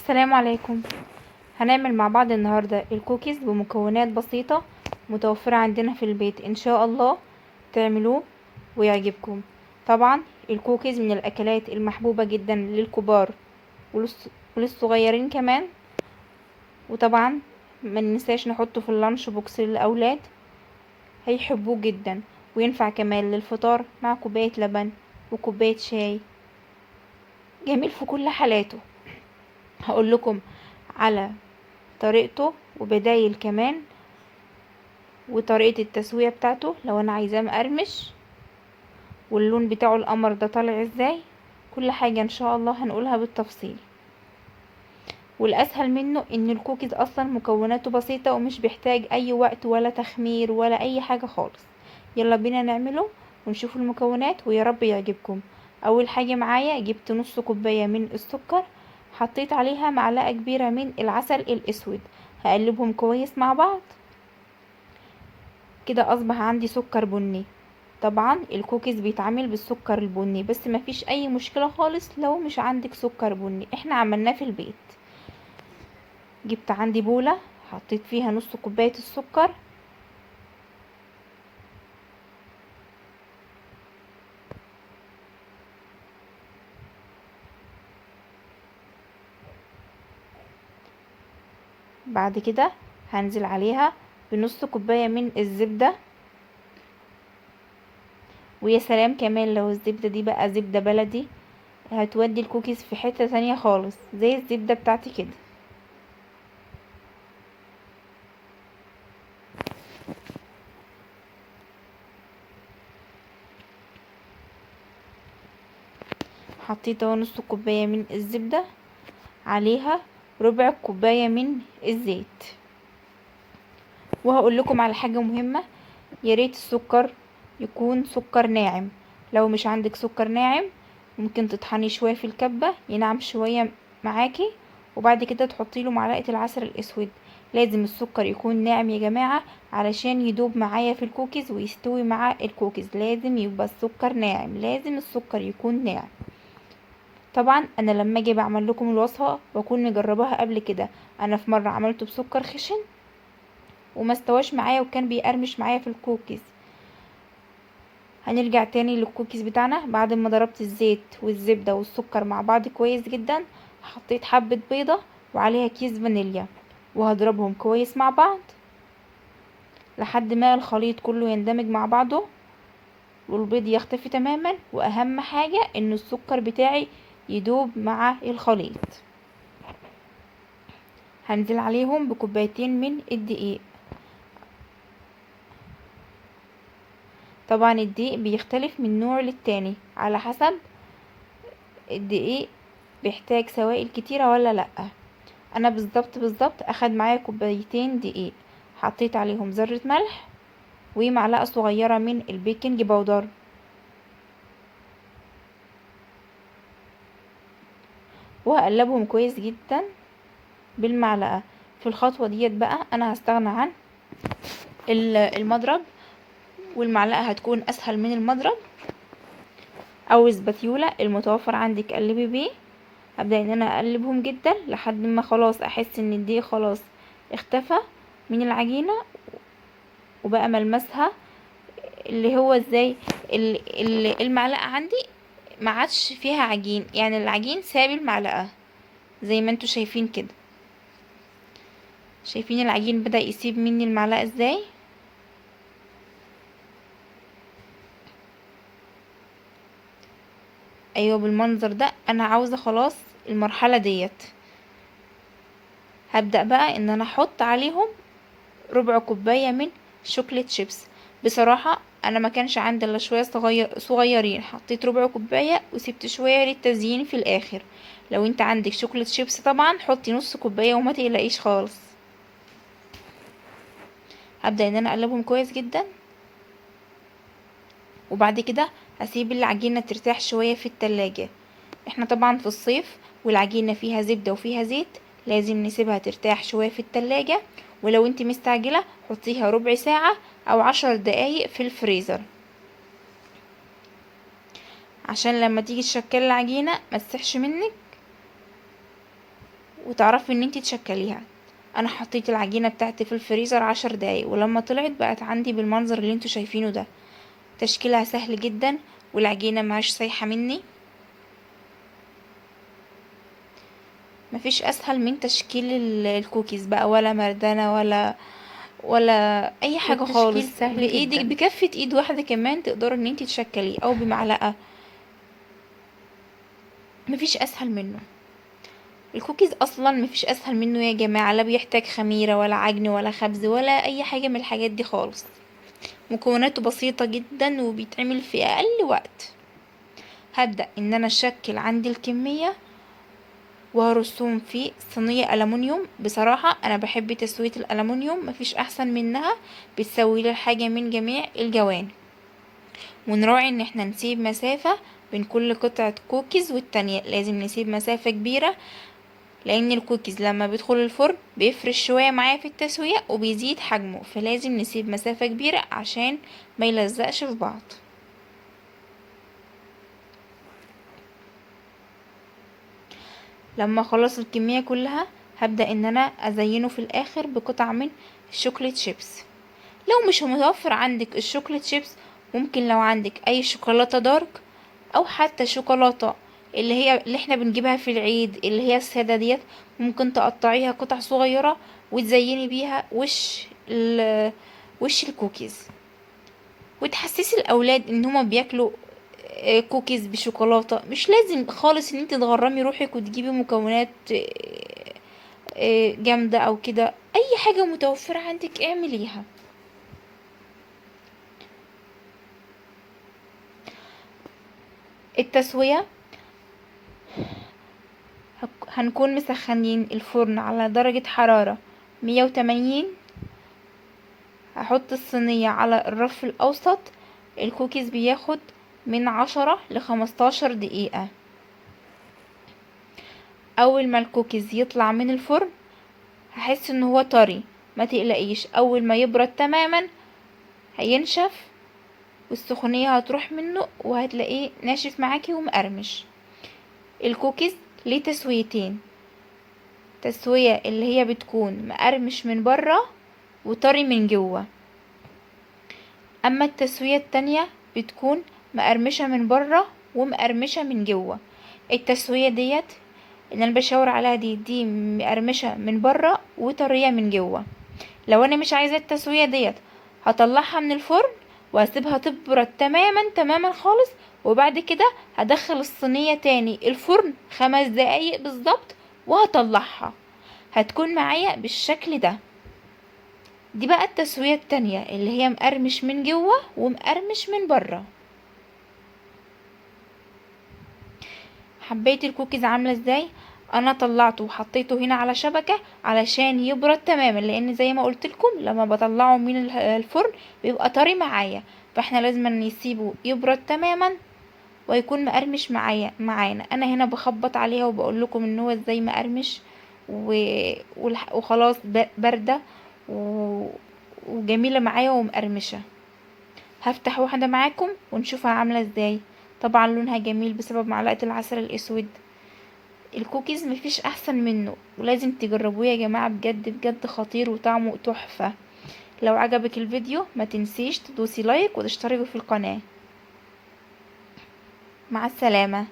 السلام عليكم. هنعمل مع بعض النهاردة الكوكيز بمكونات بسيطة متوفرة عندنا في البيت، ان شاء الله تعملوه ويعجبكم. طبعا الكوكيز من الاكلات المحبوبة جدا للكبار وللصغيرين كمان، وطبعا ما ننساش نحطه في ال lunch box للاولاد، هيحبوه جدا، وينفع كمان للفطار مع كوباية لبن وكوباية شاي، جميل في كل حالاته. هقول لكم على طريقته وبدايل كمان وطريقة التسوية بتاعته لو انا عايزاه مقرمش، واللون بتاعه القمر ده طالع ازاي، كل حاجة ان شاء الله هنقولها بالتفصيل. والاسهل منه ان الكوكيز اصلا مكوناته بسيطة ومش بيحتاج اي وقت ولا تخمير ولا اي حاجة خالص. يلا بينا نعمله ونشوف المكونات ويا رب يعجبكم. اول حاجة معايا جبت نص كوباية من السكر، حطيت عليها معلقة كبيرة من العسل الاسود، هقلبهم كويس مع بعض كده. اصبح عندي سكر بني. طبعا الكوكيز بيتعمل بالسكر البني، بس مفيش اي مشكلة خالص لو مش عندك سكر بني، احنا عملناه في البيت. جبت عندي بولة حطيت فيها نص كوباية السكر، بعد كده هنزل عليها بنص كوباية من الزبدة، ويا سلام كمان لو الزبدة دي بقى زبدة بلدي، هتودي الكوكيز في حتة تانية خالص زي الزبدة بتاعتي كده. حطيت اهو نص كوباية من الزبدة، عليها ربع كوباية من الزيت. وهقول لكم على حاجة مهمة، يا ريت السكر يكون سكر ناعم. لو مش عندك سكر ناعم ممكن تطحني شوية في الكبة ينعم شوية معاكي، وبعد كده تحطي له معلقة العسل الاسود. لازم السكر يكون ناعم يا جماعة علشان يدوب معايا في الكوكيز ويستوي مع الكوكيز، لازم يبقى السكر ناعم، لازم السكر يكون ناعم. طبعا انا لما اجي بعمل لكم الوصفة بكون مجرباها قبل كده، انا في مرة عملته بسكر خشن وما استواش معايا وكان بيقرمش معايا في الكوكيز. هنرجع تاني للكوكيز بتاعنا. بعد ما ضربت الزيت والزبدة والسكر مع بعض كويس جدا، حطيت حبة بيضة وعليها كيس فانيليا، وهضربهم كويس مع بعض لحد ما الخليط كله يندمج مع بعضه والبيض يختفي تماما، واهم حاجة ان السكر بتاعي يدوب مع الخليط. هنزل عليهم بكوبايتين من الدقيق. طبعا الدقيق بيختلف من نوع للتاني على حسب الدقيق بيحتاج سوائل كتيرة ولا لأ. انا بالظبط اخد معايا كوبايتين دقيق، حطيت عليهم ذرة ملح ومعلقة صغيرة من البيكنج باودر. وهقلبهم كويس جدا بالمعلقة. في الخطوة ديت بقى انا هستغنى عن المضرب، والمعلقة هتكون اسهل من المضرب او السباتيولا المتوفر عندك قلبي بيه. هبدأ ان انا اقلبهم جدا لحد ما خلاص احس ان الدقيق خلاص اختفى من العجينة وبقى ملمسها اللي هو ازاي المعلقة عندي ما عادش فيها عجين، يعني العجين ساب المعلقة زي ما انتوا شايفين كده. شايفين العجين بدأ يسيب مني المعلقة ازاي؟ ايوه بالمنظر ده انا عاوزة خلاص المرحلة ديت. هبدأ بقى ان انا احط عليهم ربع كوباية من chocolate chips. بصراحة انا ما كانش عندي الا شوية صغيرين، حطيت ربع كوباية وسبت شوية للتزيين في الاخر. لو انت عندك chocolate chips طبعا حطي نص كوباية وما تقلقيش خالص. هبدأ ان انا اقلبهم كويس جدا، وبعد كده هسيب العجينة ترتاح شوية في التلاجة. احنا طبعا في الصيف والعجينة فيها زبدة وفيها زيت، لازم نسيبها ترتاح شوية في التلاجة. ولو انت مستعجلة حطيها ربع ساعة او 10 دقايق في الفريزر، عشان لما تيجي تشكلي العجينة ما تسحش منك وتعرفي ان انتي تشكليها. انا حطيت العجينة بتاعتي في الفريزر 10 دقايق، ولما طلعت بقت عندي بالمنظر اللي انتوا شايفينه ده. تشكيلها سهل جدا والعجينة ماهيش سايحة مني، مفيش اسهل من تشكيل الكوكيز بقى، ولا مردانة ولا اي حاجة والتشكيل خالص. سهل بايدك، جدا، بكفة ايد واحدة كمان تقدروا ان انتي تشكليه، او بمعلقة، مفيش اسهل منه. الكوكيز اصلا مفيش اسهل منه يا جماعة، لا بيحتاج خميرة ولا عجن ولا خبز ولا اي حاجة من الحاجات دي خالص. مكوناته بسيطة جدا وبيتعمل في اقل وقت. هبدأ ان انا اشكل عندي الكمية وهرصهم في صينية ألمونيوم. بصراحة انا بحب تسوية الألمونيوم، مفيش احسن منها، بتسوي لي الحاجة من جميع الجوانب. ونراعي ان احنا نسيب مسافة بين كل قطعة كوكيز والتانية، لازم نسيب مسافة كبيرة، لان الكوكيز لما بيدخل الفرن بيفرش شوية معايا في التسوية وبيزيد حجمه، فلازم نسيب مسافة كبيرة عشان ما يلزقش في بعض. لما اخلص الكمية كلها هبدأ ان انا ازينه في الاخر بقطع من ال chocolate chips. لو مش متوفر عندك ال chocolate chips، ممكن لو عندك اي شوكولاتة dark او حتى شوكولاتة اللي هي اللي احنا بنجيبها في العيد اللي هي السادة ديت، ممكن تقطعيها قطع صغيرة وتزيني بيها وش الكوكيز، وتحسسي الاولاد ان هما بياكلوا كوكيز بشوكولاتة. مش لازم خالص ان انت تغرمي روحك وتجيبي مكونات جامدة او كده، اي حاجة متوفرة عندك اعمليها. التسوية هنكون مسخنين الفرن على درجة حرارة 180. هحط الصينية على الرف الأوسط. الكوكيز بياخد من 10 لخمستاشر دقيقة. أول ما الكوكيز يطلع من الفرن هحس ان هو طري، ما تقلقيش، أول ما يبرد تماما هينشف والسخونية هتروح منه وهتلاقيه ناشف معاكي ومقرمش. الكوكيز ليه تسويتين، تسوية اللي هي بتكون مقرمش من بره وطري من جوه، اما التسوية التانية بتكون مقرمشة من بره ومقرمشة من جوه. التسوية ديت اللي انا بشاور عليها دي مقرمشة من بره وطرية من جوه. لو انا مش عايزة التسوية ديت هطلعها من الفرن وهسيبها تبرد تماما تماما خالص، وبعد كده هدخل الصينية تاني الفرن 5 دقايق بالظبط وهطلعها، هتكون معايا بالشكل ده. دي بقى التسوية التانية اللي هي مقرمش من جوه ومقرمش من بره. حبيت الكوكيز عاملة ازاي؟ انا طلعته وحطيته هنا على شبكة علشان يبرد تماما، لان زي ما قلت لكم لما بطلعه من الفرن بيبقى طري معايا، فاحنا لازم نسيبه يبرد تماما ويكون مقرمش معانا. انا هنا بخبط عليها وبقول لكم ان هو ازاي مقرمش وخلاص باردة وجميلة معايا ومقرمشة. هفتح واحدة معاكم ونشوفها عاملة ازاي. طبعا لونها جميل بسبب معلقة العسل الاسود. الكوكيز مفيش احسن منه ولازم تجربوه يا جماعة، بجد بجد خطير وطعمه تحفة. لو عجبك الفيديو ما تنسيش تدوسي like وتشتركي في القناة. مع السلامة.